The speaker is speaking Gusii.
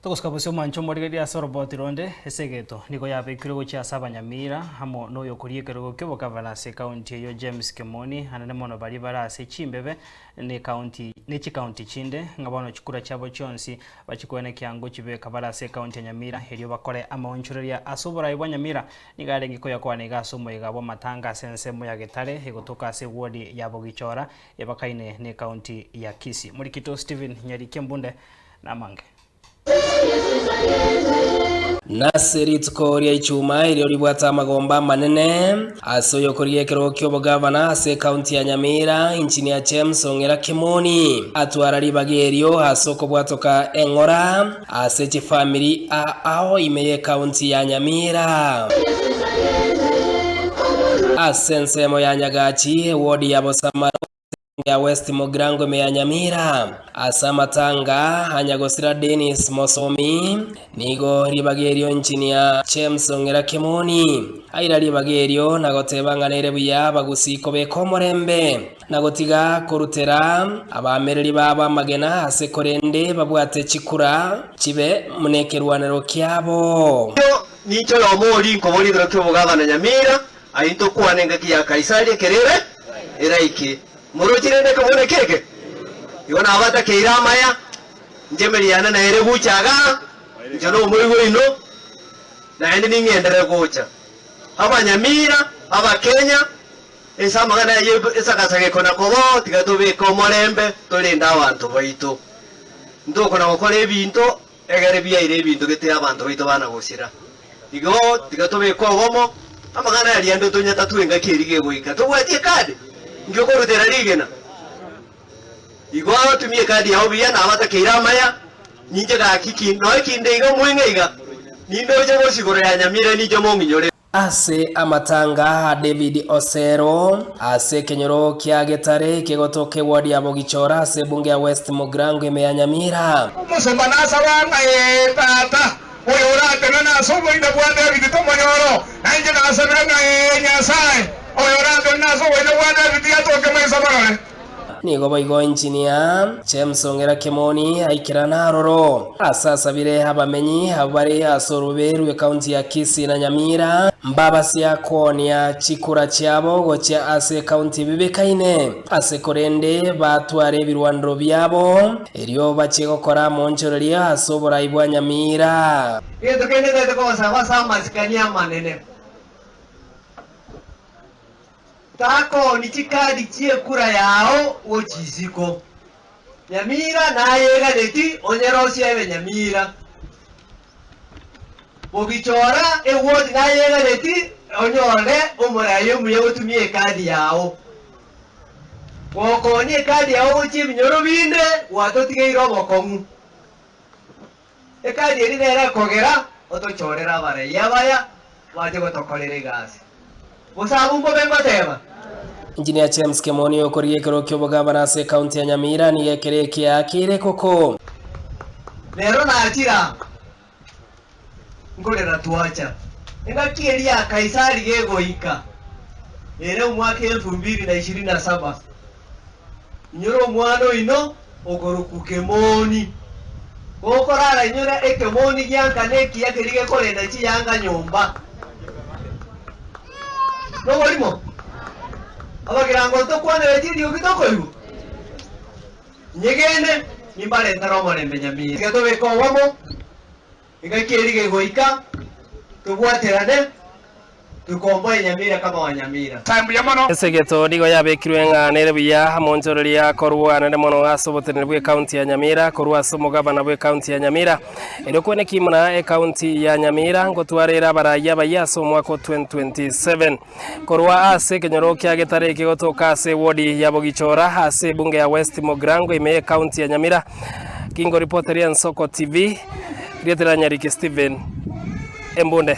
Togosuka bosio omwancho omorigereria ase oroboti ronde, esegeto nigo yabekirwe gochia ase abanyamira amo noyokoria ekerogo ki'obogavana ase ekaunti eyio James Kemoni anene mono baria bare ase chimbebe ne ekaunti ne chikaunti chinde ng'a bono chikura chiabo chionsi bachikwane ekiango chibeka bare ase ekaunti ya Nyamira erio bakore amaonchoreria ase oborai bwa Nyamira nigo arenge koyakwana iga ase omoyega bw'amatanga ase ensemo ya Getare egotoka ase ewodi ya Bogichora ebakaine ne ekaunti ya Kisii. Morikito Stephen Nyariki Embunde namange. Nase rituko ria Ichuma erio ribwate amagomba amanene ase oyokorigia ekerogo ki'obogavana ase ekaunti ya Nyamira, Engineer James Ong'era Kimoni atwara ribaga erio ase okobwatoka eng'ora ase chifamiri ao ime y'ekaunti ya Nyamira. Ase ensemo ya Nyagachi, ewodi ya Bosamaro, ya West Mugirango ime ya Nyamira. Ase amatanga a nyagosira Dennis Mosomi, nigo ribaga erio Engineer James Ong'era Kemoni aira ribaga erio na goteba ng'a nere buya abagusii kobeka omorembe na gotiga korutera abaamereri babo amagena ase korende babwate chikura chibe buna ekerwanero kiabo. Ninche oyomo oria inkoboria ekero ki'obogabana Nyamira, Aye ntokwane engaki ya Kaisari ekero ere eraike. Moroche rende ekebone keke? Igo nabatakeire amaya, inche emeria yane nere gocha igaa, inche nomoigwa oino, naende ning'enderere gocha. Abanyamira, Abakenya, ase amang'ana aya esagasaga ekona kobao, tiga tobeke omorembe, torende abanto baito. Ntokona gokora ebinto Egere biaire ebinto gete abanto baito bana gosira. Igo tiga tobeke obomo, amang'ana aria ande tonyatatwe engaki eria gegoika. Tobwati ekadi? Inki okorutera rigena? Igo tumia ekadi yao buya na abatakeire amaya, ninche gaki ki noe kinde iga omweng'e iga, nindoche bosio igoro ya Nyamira ninche mong'inyore. Ase amatanga a David Osero, ase ekenyoro kia Getare kegotoka eward ya Bogichora ase ebunge ya West Mugirango ime ya Nyamira. Omosomba nasaba ng'a, Ee, tata, oyo oratenene ase oboina bwa David tomonyoro, na inche nasabire ng'a, Ee, Nyasae, oyo oratenene ase oboina bwa David atoke maiso marore. Nigo boigo Engineer James Ong'era Kemoni aikerana aroro ase asabire abamenyi abwo bare ase orobe rw'ecounty ya Kisii na Nyamira mbabasia koonia chikura chiabo gochia ase ecounty ebibekaine ase korende batware ebirwanero biabo erio bachie gokora amoonchoreria ase oborai bwa Nyamira. Egento kende ntaete kogosaba ase amasikani amanene. Takooni chikadi chi'ekura yao gochia isiko. Nyamira nayeganeti onyerosie ebe Nyamira. Bogichora ewodi nayeganeti onyore omorai omuya gotumia ekadi yao. Gokoonia ekadi yao gochia ebinyoro binde gwatotigeire obokong'u. Ekadi eria nere ekogera otochorere abarai abaya bache gotokorera egasi. Gose abwo mbobe ngoteba? Engineer James Kemoni okorigia ekerogo ki'obogavana ase ekaunti ya Nyamira nigo ekero ekiaa kere koko. Rero nachire aa, nkorera twacha. Engaki eria ya Kaisari gegoika, ere omwaka elfu mbili na ishirini na saba, Inyora omwana oino okorokwa Kemoni. Gokorara inyora ekemoni gianka nekiya keria gekorenda chiyanga nyomba. Noborimo? Abagirango ntokwanereti eriogi tokoigwa? Nyegene, nimbarentere omorembe nyamira. Tiga tobeke obomo, Engaki eria gegoika, tobwaterane, tokomboe Nyamira kama wa Nyamira. Esegeto nigo yabekirwe ng'a nere buya amonchoreria korwa nere mono ase oboteneneri bw'ecounty ya Nyamira korwa ase omogabana bw'ecounty ya Nyamira erio kweneki muna ecounty ya Nyamira ngotwara ere abarai abayia ase omwaka o 2027 korwa ase ekenyoro kia Getare kegotoka ase ewodi ya Bogichora ase ebunge ya West Mugirango ime y'ecounty ya Nyamira Kingoripoteria Ensoko TV rietera Nyariki Stephen Embunde.